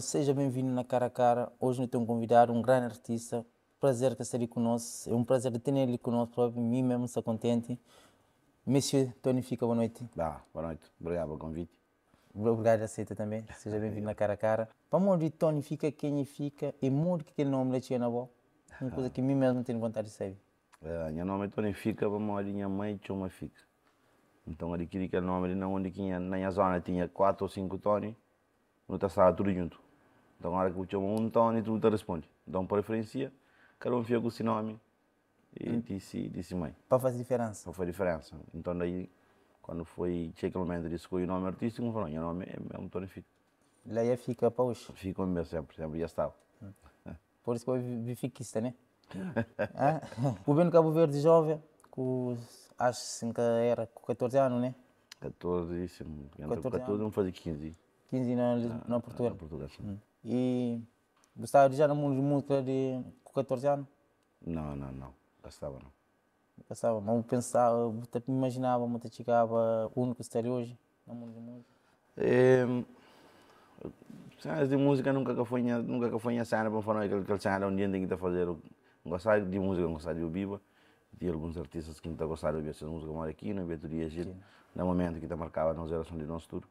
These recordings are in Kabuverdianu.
Nhos seja bem-vindo na Cara a Cara. Hoje nós temos um convidado, um grande artista. Prazer que está ali conosco. É um prazer de ter ele conosco próprio. Mim mesmo estou contente. Monsieur Tony Fika, boa noite. Bah, boa noite. Obrigado pelo convite. Obrigado, aceita também. Seja bem-vindo na Cara a Cara. Para de Tony Fika, quem fica e modo que aquele nome lhe tinha na boa. Uma coisa que mim mesmo tenho vontade de saber. Meu nome é Tony Fika, para minha mãe chama Fica. Então adquiri aquele nome ali na onde tinha, na minha zona tinha quatro ou cinco Tony, não estava tudo junto. Então na hora que eu chamo um Tony, tu te responde. Então preferência, cada um fica com o seu nome e disse mãe. Para fazer diferença. Para fazer diferença. Então daí, quando foi, chega o momento de escolher o nome artístico, eu falei, meu nome é um Tony Fika. Lá ia fica para hoje. Fica mesmo sempre, sempre já estava. Por isso que eu vi fiquista, né? Ah? O bem no Cabo Verde jovem, com, acho que era com 14 anos, né? 14, sim. Entre 14 14 anos. não fazia 15. 15 na Portugal. Na Portugal, sim. E gostava de já no mundo de música de, com 14 anos? Não, não, não. Gostava não. Gostava, mas eu pensava, eu me imaginava, eu chegava o único que estaria hoje no mundo de música. É, cenas de música nunca que foi nunca que foi minha cena para falar aquele cena onde tem que tá fazer. Gostava de música, gostava de ouvir. Tinha alguns artistas que não gostavam de ouvir essas músicas mora aqui, não Beto Dias, no momento que tá marcava na geração de nosso tudo.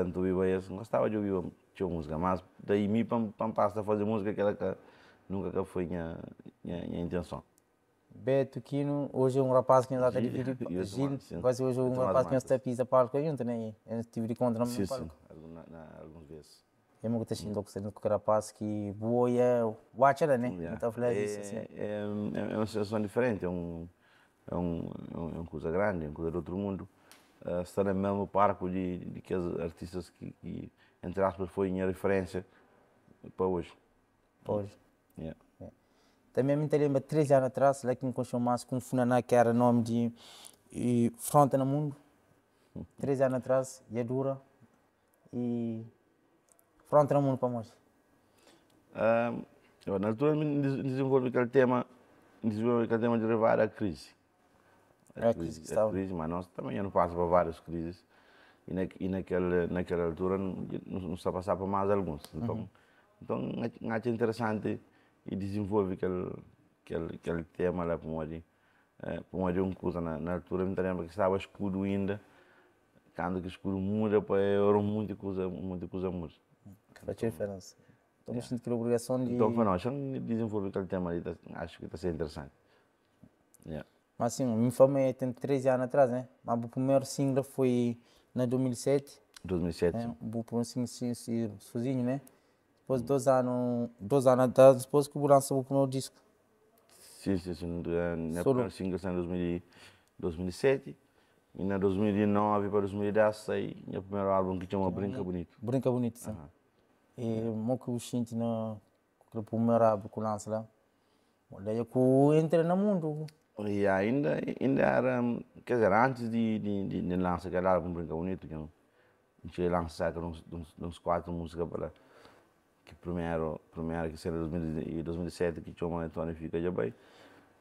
Então eu gostava de ouvir tinha música, mas daí me pam passa a fazer música que ela que nunca que foi minha intenção. Beto Quino, hoje é um rapaz que ainda está Gil, de e eu Gil, também, sim. quase hoje é um Eu também rapaz que mais. está pisa palco junto, né? Eu tive de conta no Sim, meu sim, palco. algumas vezes. Eu me gostei de gostar com rapaz que boia, watcha, né? Yeah. Não tá falando isso assim. É uma situação diferente, é uma coisa grande, é uma coisa de outro mundo. Estar no mesmo parco de que os artistas que, entre aspas, foi minha referência para hoje. Hoje. Yeah. Também me lembro, 3 anos atrás, lá que me conheceu mais com Funaná, que era nome de e, Fronta no Mundo. 3 anos atrás, e é dura. E Fronta no Mundo para nós. Eu, na altura, me desenvolvi aquele tema, desenvolvi aquele tema de levar a crise. A crise que estava. A crise, mas nós também não passa por várias crises. E, naquela altura não está a passar por mais alguns. Então, então acho interessante e desenvolve aquele tema lá para uma uma coisa na altura, me lembro que estava escuro ainda, quando que escuro muda, para era muita coisa muda. Que faz diferença. Então, yeah. Sinto que a obrigação de... Então, para nós, desenvolver aquele tema ali, acho que está sendo interessante. Yeah. Mas assim, me formei tem 13 anos atrás, né? Mas o primeiro single foi em 2007. 2007. Né? O primeiro single sozinho, né? Depois, 2 anos atrás, depois que eu lancei o primeiro disco. Sim, sim, sim. Na primeiro single saiu em 2007 e em 2009 para 2010 saiu meu primeiro álbum que chama Brinca Bonito. Brinca Bonito, sim. E o que eu sinto no primeiro álbum que eu lanço lá, daí eu entrei no mundo. E ainda era, quer dizer, antes de lançar aquele álbum Brinca Bonito, que eu tinha lançado uns 4 músicas para que primeiro que seria em 2007, que chama Antônio Fika Já Bai,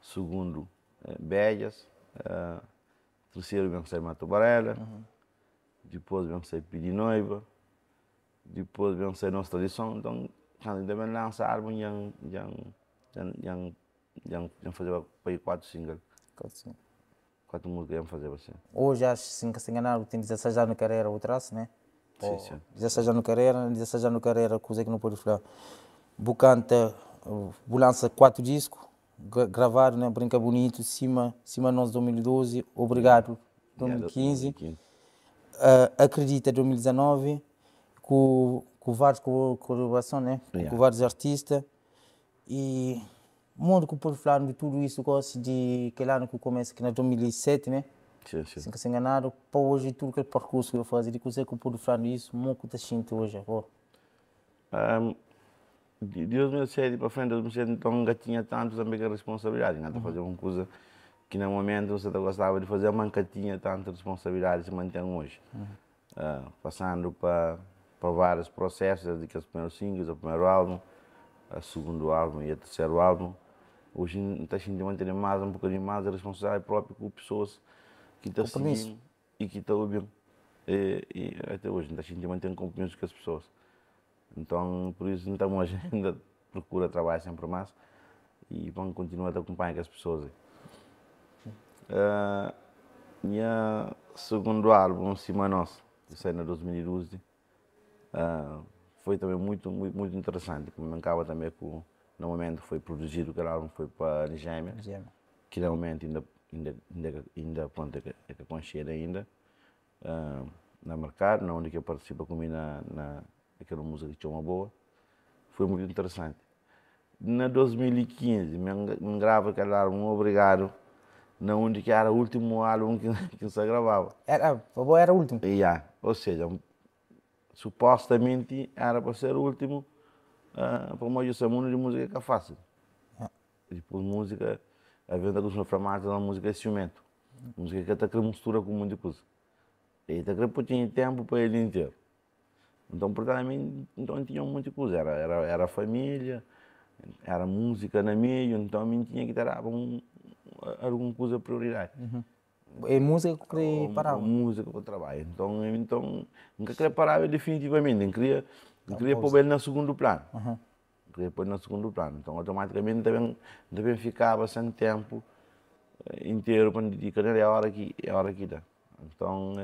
segundo, Bejas, terceiro vem sair Mato Barela, depois vem sair Pedir Noiva, depois vem sair Nossa Tradição. Então, quando ainda bem lança álbum, já fazia para 4 singles. 4 singles. 4 músicas já fazia assim. Hoje, acho que se enganar, tem 16 anos de carreira, o traço, né? Sim, sim. 16 anos de carreira, 16 anos de carreira, coisa que não pode falar. Bu canta, bu lança 4 discos, gravado, né? Brinca Bonito, Cima Nós 2012, Obrigado 2015, 2015. Acredita 2019, com várias colaborações, né? Com vários artistas. E mundo que pode falar de tudo isso, gosto de aquele ano que começa, que é 2007, né? Sim, sim. Sem que se enganar, para hoje tudo que é percurso que eu faço, de coisa que eu pude falar disso, muito que sinto hoje agora. De 2007 para frente, 2007, então nunca tinha tanto também que a responsabilidade, não fazer uma coisa que no momento você gostava de fazer, mas nunca tinha tanta responsabilidade que se mantém hoje. Passando para vários processos, desde que os primeiros singles, o primeiro álbum, o segundo álbum e o terceiro álbum. Hoje está sentindo manter mais um bocadinho mais a responsabilidade própria com pessoas que estão Compromisso. seguindo e que estão ouvindo. E até hoje está sentindo manter um compromisso com as pessoas. Então, por isso, então, a gente ainda procura trabalhar sempre mais e vamos continuar a acompanhar as pessoas. Minha segundo álbum, Cima Nós, que saiu em 2012, foi também muito, muito, muito interessante. Como acaba também com, no momento foi produzido, aquele álbum foi para a Nigéria, que no momento ainda pronto, é que conhecer ainda, na mercado, na onde que eu participo comigo na aquela música que tinha uma boa. Foi muito interessante. Na 2015, me grava aquele álbum Obrigado, na onde que era o último álbum que se gravava. Era, era o último? Yeah. Ou seja, supostamente era para ser o último, para o mundo de música que é fácil. Depois música, a venda dos meus formatos é uma música é ciumento. Música que até que mistura com muita coisa. E até que tinha tempo para ele inteiro. Então, portanto, então tinha muita coisa. Era família, era música na meio, então a mim tinha que ter alguma coisa prioridade. É música que queria parar? Música para o trabalho. Então nunca queria parar definitivamente, não queria pôr ele no segundo plano. Queria pôr no segundo plano. Então, automaticamente também ficava sem tempo inteiro para dedicar nele a hora que dá. Então,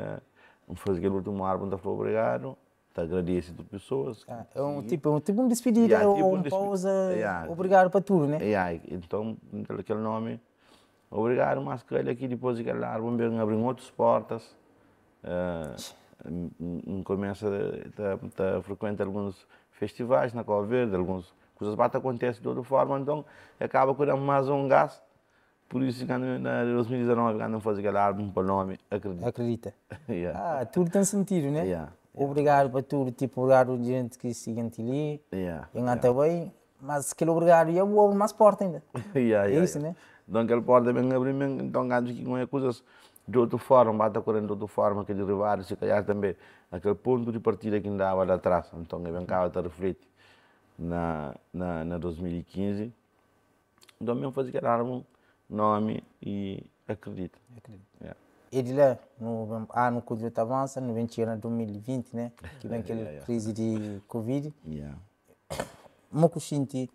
fazer aquele último álbum, tá falou obrigado, te agradeço de pessoas. Ah, é um tipo um despedida, yeah, tipo um pausa, yeah, obrigado para tudo, né? Yeah, então, aquele nome, obrigado, mas que ele aqui depois daquele álbum vem abrir outras portas, começa a frequentar alguns festivais na Cabo Verde, algumas coisas bate acontecem de outra forma, então acaba com mais um gás. Por isso, quando, em 2019, quando fazer aquele álbum para o nome, Acredita. Acredita. Yeah. Ah, tudo tem sentido, né? Yeah. Obrigado para tudo, tipo, obrigado gente que siga ali. Eu bem, mas aquele obrigado e eu mais porta ainda. É isso, né? Então aquele porta bem abrir, então quando que com coisas de outra forma, bate correndo de outra forma, que derivado, se calhar também, aquele ponto de partida que andava lá atrás. Então eu vem cá a refletir na 2015. Então mesmo fazer aquele álbum, nome e Acredita. Acredita. Yeah. E de lá, no ano que o avança, no 21 de 2020, né? Que vem aquela crise de Covid. Muito senti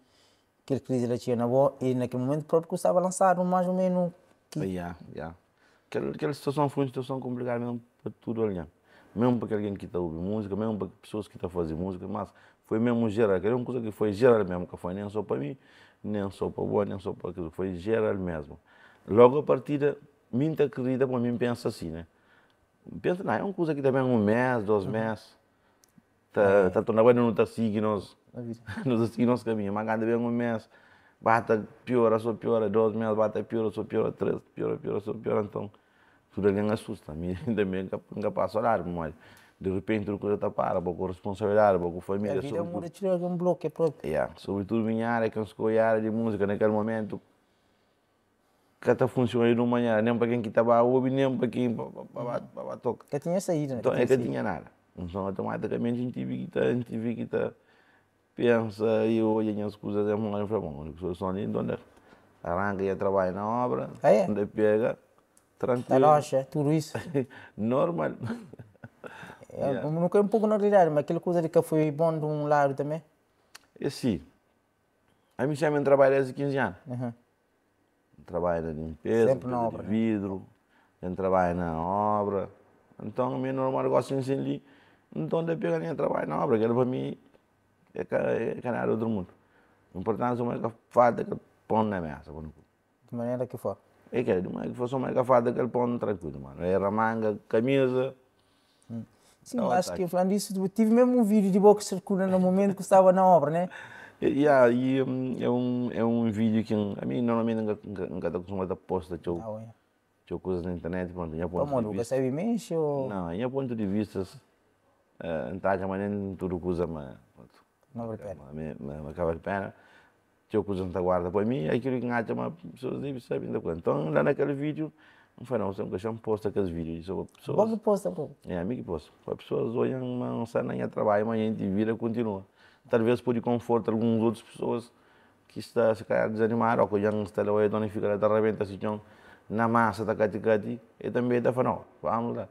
aquela crise lá tinha na boa e naquele momento próprio que estava lançado mais ou menos. Que... Yeah. Aquela situação foi uma situação complicada mesmo para tudo ali. Mesmo para alguém que está ouvindo música, mesmo para pessoas que estão fazendo música, mas foi mesmo geral. Aquela uma coisa que foi geral mesmo, que foi nem só para mim, nem só para boa, nem só para aquilo, foi geral mesmo. Logo a partida, muita acredita para mim pensa assim, né? Pensa, não, é uma coisa que também um mês, 2 meses, tá tornando não está seguindo nós seguindo nosso caminho, mas quando vem um mês, bata piora, só piora, 2 meses, bata piora, só piora, três, piora, piora, só piora, então tudo alguém assusta. A mim também nunca passo horário, mas de repente a coisa está para, com responsabilidade, com família. A vida muda, tira um bloco, é próprio. Yeah, sobretudo minha área, que eu escolhi a área de música naquele momento, que está funcionando de uma maneira, nem para quem que estava a ouvir, nem para quem para tocar. Que tinha saído, né? Então, é que tinha nada. Então, automaticamente, a gente vê que tá, pensa e olha as coisas, é uma bom, a solução ali, então, arranca e trabalha na obra, ah, é? Onde pega, tranquilo. Na loja, tudo isso. Normal. É, yeah. Não é um pouco na realidade, mas aquela coisa de que foi bom de um lado também. É sim. A mim sempre trabalho desde 15 anos. Trabalho na limpeza, sempre na obra, de vidro, né? Trabalho na obra. Então, a minha normal gosto de ali. Então, de pega nem trabalho na obra, que era para mim é canal outro mundo. O importante é que falta que pão na mesa. De maneira que for. É que de maneira que for, só que falta aquele pão tranquilo, mano. Era manga, camisa. Sim, eu acho que falando disso, tive mesmo um vídeo de boca circula no momento que estava na obra, né? Yeah, e é um vídeo que a mim normalmente nunca estou acostumado a postar teu coisas na internet, pronto, minha ponto Como, de vista. Você mexe ou... Não, a minha ponto de vista, não está chamando tudo coisa, mas pronto. Não vale a pena. Mas vale a pena. Teu coisa não está guarda para mim, aquilo que acha, mas pessoas nem sabem da coisa. Então, lá naquele vídeo, não foi não, você nunca chama posta aqueles vídeos sobre pessoas. Bom que posta, pô. É, amigo que posta. Para pessoas olham, não sabem nem trabalho, mas a gente vira continua. Talvez por conforto algumas outras pessoas que está se calhar desanimar ou que já está lá, e fica lá de repente assim, na massa da cati cati, e também está falando, vamos lá.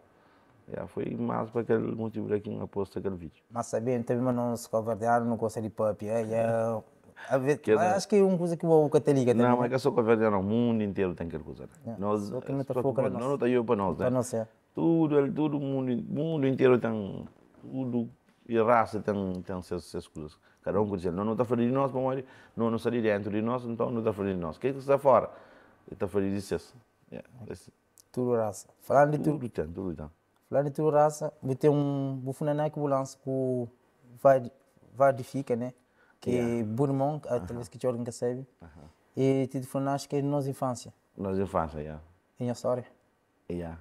Ya, foi mais pa aquele motivo lá que eu aposto aquele vídeo. Mas sabendo também, mas nós cabo-verdianos não gosta de papia. É, a ver, Quer mas dizer- acho que é uma coisa que o católica também. Não, mas é que só cabo-verdiano, o mundo inteiro tem aquela coisa. Né? Nós, só que não tá só foca na nós nossa. não tá eu para nós, Para né? nós, é. Tudo mundo inteiro tem, tudo e raça tem essas coisas. Cada um diz, não está falando de nós, mas não está dentro de nós, então não está falando de nós. Quem que está fora? Está falando de vocês. Yeah, Tudo raça. Falando de tudo, tudo tem, tudo tem. falando de tudo raça, vou ter um bufunaná que vou lançar com vai de fica, né? Que é bom irmão, talvez que te nunca sabe. E te funaná acho que é nossa infância. Nossa infância, yeah. Em a história. Yeah.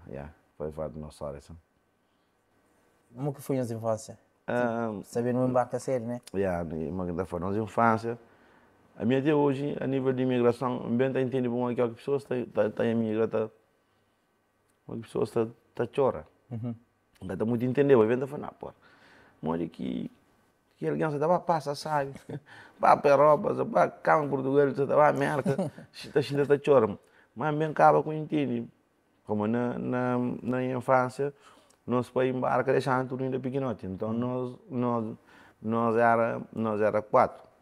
Foi falar de nossa história, sim. Como que foi a nossa infância? Saber não embarca sério, né? Yeah, uma foi nossa infância. A minha até hoje, a nível de imigração, bem tá entende bom aqui, que pessoas tá tá imigra tá, as pessoas tá chora. Não tá muito entender, vai vendo falar, pô. Mole que alguém você tá passa, sabe? Vá para Europa, você vai cá em Portugal, você tá América, tá tá chora. Mas bem acaba com entende. Como na infância, nosso pai embarca deixando tudo ainda pequenote. Então nós era 4.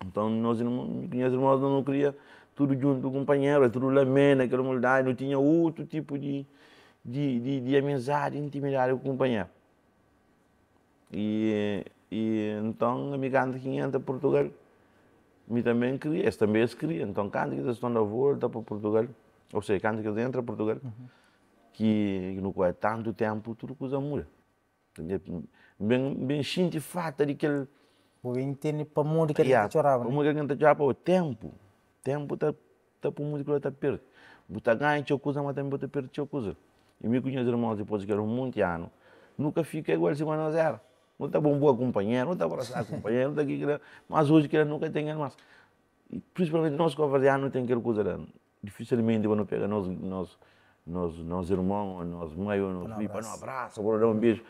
Então nós minhas irmãs não queria tudo junto com o companheiro, tudo lamena, aquela maldade, não tinha outro tipo de amizade, intimidade com o companheiro. E então a minha canta que entra Portugal, me também queria, esse também se queria. Então canta que eles estão na volta para Portugal, ou seja, canta que eles entram para Portugal, que não é tanto tempo, tudo coisa muda. Bem sente falta de aquele. Vou entender para o mundo que ele chorava. O mundo que ele chorava, o tempo. Tempo tá para o mundo que ele está perto. Você ganha tinha coisa, mas também você perde tinha coisa. E meus irmãos, depois que eram muito anos, nunca fica igual se nós era. Não está bom boa companheiro, não está abraçar companheiro, não está aqui, mas hoje que ele nunca tem mais. E principalmente nós cabo-verdianos não tem aquela coisa. Dificilmente vamos pegar nós irmãos, nós mãe, nós filho, para não abraço, para dar um beijo.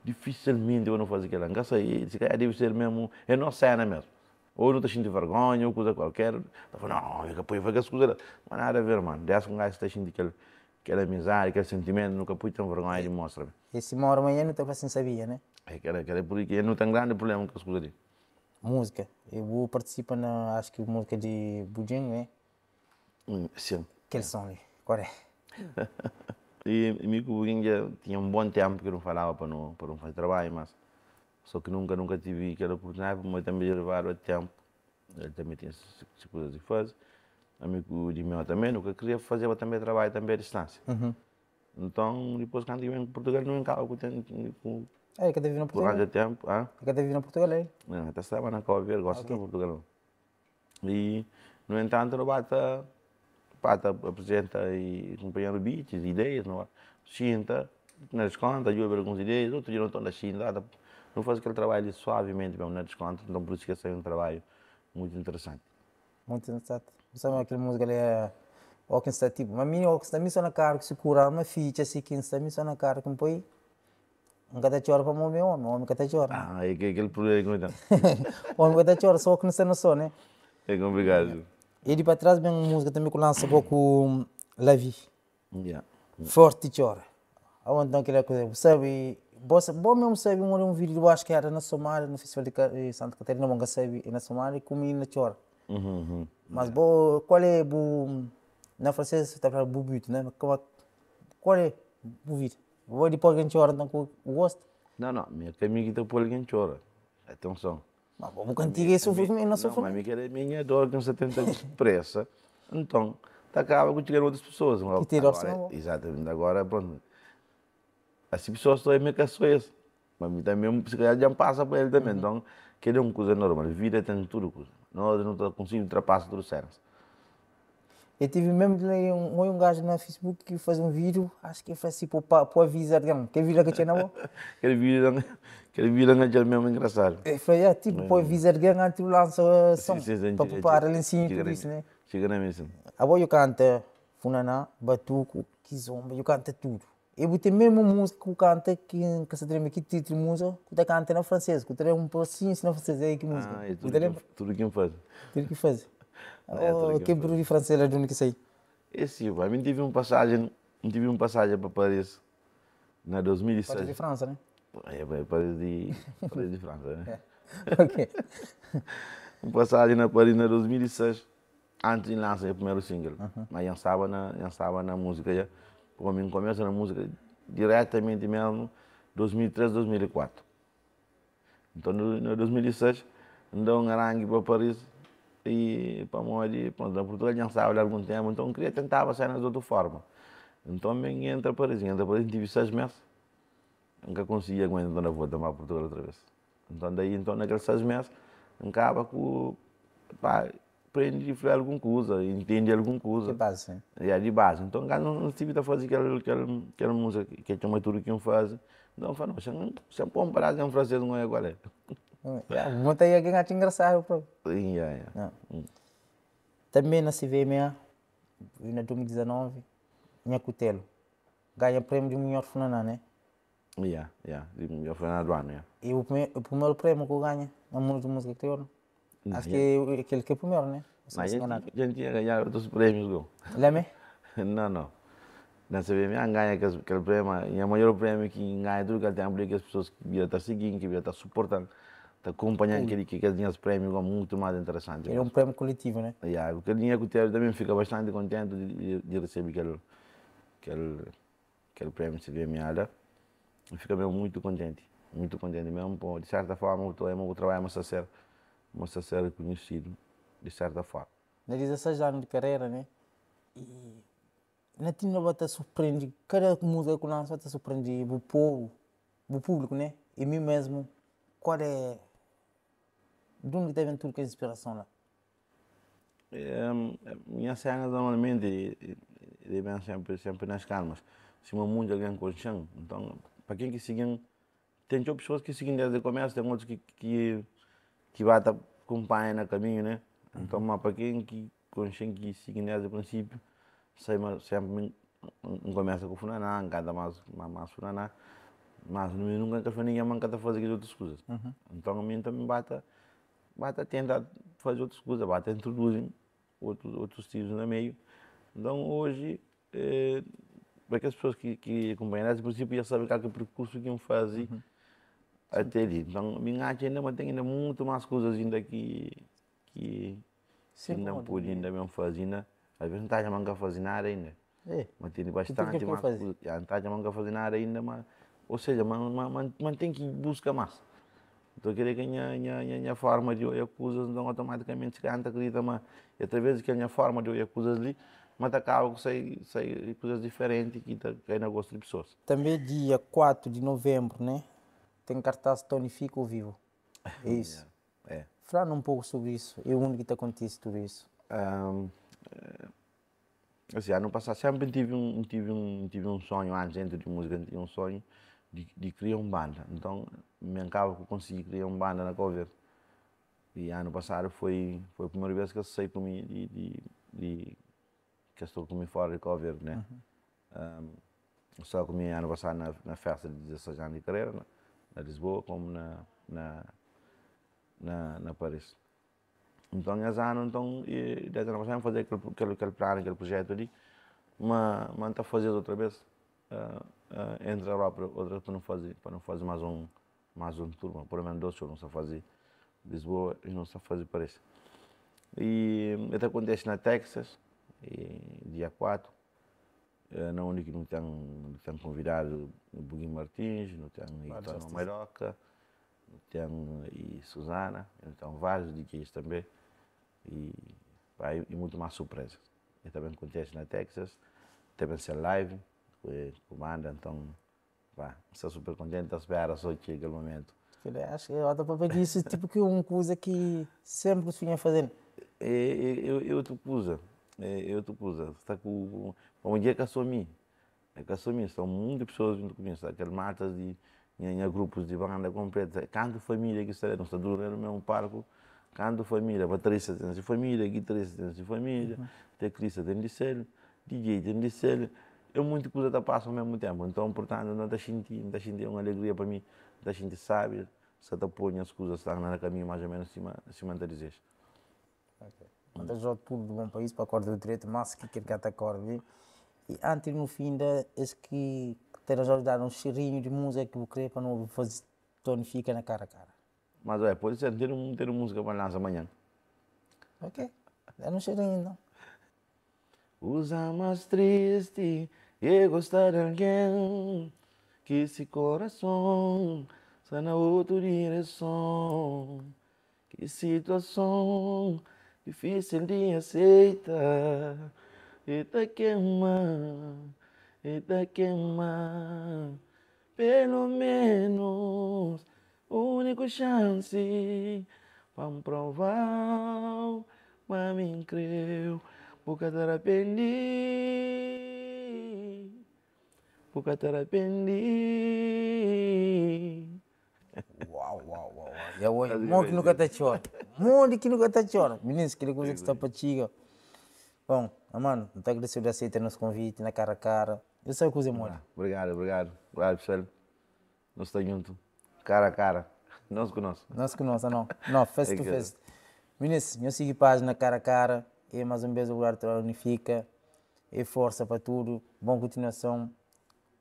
Dificilmente eu não fazer aquilo. Não sei, se calhar deve ser mesmo, é nossa cena mesmo. Ou não está sentindo vergonha, ou coisa qualquer. Está falando, não, eu apoio fazer as coisas. Mas nada a ver, mano. Desce um gajo que está sentindo aquela amizade, aquele sentimento, nunca pude ter vergonha de mostrar. Esse uma hora amanhã não está sem sabia, né? É aquela porque não tem grande problema com as coisas ali. Música. Eu vou participar na, acho que música de Budinho, né? Sim. Aquele som ali, qual é? E amigo Budinho já tinha um bom tempo que não falava para não fazer trabalho, mas só que nunca tive aquela oportunidade, mas também levaram tempo. Ele também tinha essas coisas de fazer. Amigo de meu também, nunca queria fazer mas também trabalho também à distância. Então, depois quando eu vim para Portugal, não encava com o tempo. É, que teve na Portugal. Por tempo, ah? É que teve na Portugal, é? Não, até estava na Cabo Verde, gosto de Portugal. E, no entanto, no bata apresenta e companheiro beats, ideias, não é? Sinta, na desconta, ajuda algumas ideias, outro dia não estou na China, não faz aquele trabalho suavemente mesmo na desconta, então por isso que esse é um trabalho muito interessante. Muito interessante. Sabe aquela música ali é o que está tipo, mas mim o que está me só na cara que se cura uma ficha assim que está me só na cara que põe um cada chora para morrer homem, homem cada chora. Ah, é que aquele problema que não tem. Homem cada chora só que não está no som, né? É complicado. E de para trás vem uma música também que lança pouco La Vie. Yeah. Forte chora. Aonde então aquela coisa, sabe, bom mesmo sabe um vídeo do acho que era na Somália, no Festival de Santa Catarina, bom sabe, na Somália, com menina chora. Mas bom, qual é o na francês você está falando but, né? Qual é o vídeo? Vou depois alguém chora então com o gosto. Não, minha caminho que depois alguém chora. Atenção. Mas o cantiga é sofrimento, não sofrimento. Não, mas a minha dor que você tenta expressa, então tá acaba com chegar outras pessoas. Que tira opção. Exatamente, agora pronto. As pessoas estão meio que só isso. Mas também se calhar já passa para ele também. Então, que é uma coisa normal. Vida tem tudo coisa. Nós não conseguimos ultrapassar tudo certo. Eu tive mesmo um gajo no Facebook que faz um vídeo, acho que faz tipo para avisar alguém. Que vídeo que tinha na mão? Aquele vídeo que tinha mesmo engraçado. Ele foi, é, tipo, para avisar alguém antes de lançar som, para preparar ele ensina tudo isso, né? Chega na missa. Agora eu canto funaná, batuco, kizomba, eu canto tudo. Eu botei mesmo música que eu canto, que se treme aqui, título de música, que eu canto na francês, que eu tenho um pouquinho na francês, é que música. Ah, é tudo que eu faço. Tudo que faz. Oh, que barulho de francês é de onde que sai? Esse, a mim tive uma passagem para Paris. Na 2006. Paris di Fransa, né? É, Paris di, Paris di Fransa, né? Ok. Um passagem na Paris na 2006, antes de lançar o primeiro single. Mas já estava na, já estava na música já. Porque eu começo na música diretamente mesmo, 2003, 2004. Então, no 2006, então um arangue para Paris e para Modi, pronto, na Portugal já estava há algum tempo, então queria tentar a cena de outra forma. Então, bem, entra a Paris, tive 6 meses, nunca consegui aguentar na volta para Portugal outra vez. Então, daí, então, naqueles 6 meses, acaba com, pá, aprendi a fazer alguma coisa, entendi alguma coisa. De base, né? É, de base. Então, não estive a fazer aquela música que é uma tudo que eu faz. Então, falo, você não, você põe um pedaço em francês, não é qual é. Yeah, bota aí alguém acha engraçado, pô. Yeah. Também na CVMA, em 2019, Nha Cutelo ganha prêmio de melhor funaná, né? Yeah, de melhor funaná do ano, yeah. E o primeiro prêmio que eu ganho no mundo de música crioula. Acho que é aquele que é o primeiro, né? Não, a gente tinha ganhado outros prêmios, go. Lembra? Não, não. Na CVMA ganha aquele prêmio, e o maior prêmio que ganha tudo que tempo é que as pessoas que iam estar seguindo, que iam estar suportando, estar acompanhando aquele que aqueles prêmios muito mais interessante. É um prêmio coletivo, né? Yeah, porque a Cutelo também fica bastante contente de receber aquele prêmio de CVMA. Fica mesmo muito contente mesmo. Pô, de certa forma, o trabalho mas a ser reconhecido, de certa forma. Na 16 anos de carreira, né? E na tina vai te surpreende, cada música que lança vai te surpreende o povo, o público, né? E mim mesmo, qual é de onde vem tudo que é inspiração lá? É, minha cena normalmente vem sempre, sempre nas calmas. Se uma muito alguém com chão, então, para quem que seguem, tem pessoas que seguem desde o começo, tem outros que vai acompanhar no caminho, né? Então, mas para quem que com que seguem desde o princípio, sempre, sempre um começa com funaná, canta mais funaná, mas nunca foi ninguém manca fazer outras coisas. Então, a mim também bate a tentar fazer outras coisas, bate a introduzir outros estilos no meio. Então, hoje, para aquelas pessoas que acompanham desde o princípio, já sabem qual é o percurso que eu fazia até ali. Então, a minha arte ainda mantém ainda muito mais coisas ainda que ainda não pude ainda mesmo fazer. Ainda. Às vezes não está a fazer nada ainda. É. Mas tem bastante mais coisas. Já não está a fazer nada ainda, mas, ou seja, mas tem que buscar mais. Então, querer que a minha forma de olhar coisas, então automaticamente se canta, acredita, mas através de que a minha forma de olhar coisas ali, mas acaba com sair coisas diferentes que tá cai no gosto de pessoas. Também dia 4 de novembro, né? Tem cartaz Tony Fika ao vivo. É isso. É. Falando um pouco sobre isso e onde que está acontecendo tudo isso. Assim, ano passado sempre tive um sonho antes dentro de música, tinha um sonho de criar uma banda. Então, me acaba que eu consegui criar uma banda na Cabo Verde. E ano passado foi a primeira vez que eu saí comigo de que estou comigo fora de Cabo Verde, né? Só comi ano passado na festa de 16 anos de carreira, na Lisboa, como na Paris. Então, esse ano, então, e desde ano passado, fazer aquele plano, aquele projeto ali, mas está a fazer outra vez, entre a Europa, outra vez para não fazer mais um tour, pelo menos dois shows, não só fazer Lisboa e não só fazer Paris. E isso acontece na Texas, e, dia 4, na onde que não tem convidado o Buguinho Martins, não tem Tony Mairoca, não tem e Susana, então vários DJs também, e, pá, e muito mais surpresas. E também acontece na Texas, também ser live, com banda, então, pá, estou super contente, espero só que chegue o momento. Acho que eu estou para pedir isso, tipo que uma coisa que sempre se vinha fazendo. É outra coisa, é outra coisa. Está com, um dia que assumi, é que assumi, são muitas pessoas junto comigo, está aqueles matas de em grupos de banda completa, canto família que está, não está durando no mesmo palco, canto família, baterista tem de família, guitarrista tem de família, teclista tem de ser, DJ tem de ser, é muita coisa que passa ao mesmo tempo, então, portanto, não está sentindo, não está sentindo uma alegria para mim, não está sentindo sabe, se está põe as coisas estão no caminho mais ou menos acima da desejo. Ok. Então já tudo de bom país para acordar do direito, mas que quer que até acorde. E antes no fim da, esse que Ta resolve dar um cheirinho de música que bu crê pa nu faze tonifica na cara a cara. Mas ué, pode ser, tem um, tem um música para lançar amanhã. Ok, dá um cheirinho então. Usa mais triste e gostar de alguém que esse coração está na outra direção. Que situação difícil de aceitar. E tá queima, e tá queima. Pelo menos, único chance para provar, mas me creu, porque te arrependi, porque te arrependi. Uau, uau, uau, uau. Ya oi, mo que nunca tá chora. Mo que nunca tá chora. Meninos, aquela coisa que está para chiga. Bom, mano, não tá agradecido de aceitar nosso convite na cara a cara. Eu sei que é mole. Obrigado, obrigado. Obrigado, pessoal. Nós estamos juntos. Cara a cara. Nós com nós. Nós com nós, não. Não, face to face. Meninos, eu sigo página cara a cara. E mais um beijo, obrigado, Unifica. E força para tudo. Boa continuação.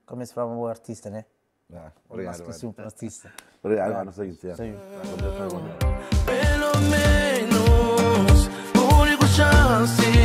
Como se fala, um bom artista, né? Ah, obrigado. Mais que super artista. Obrigado, mano. Pelo menos, único chance.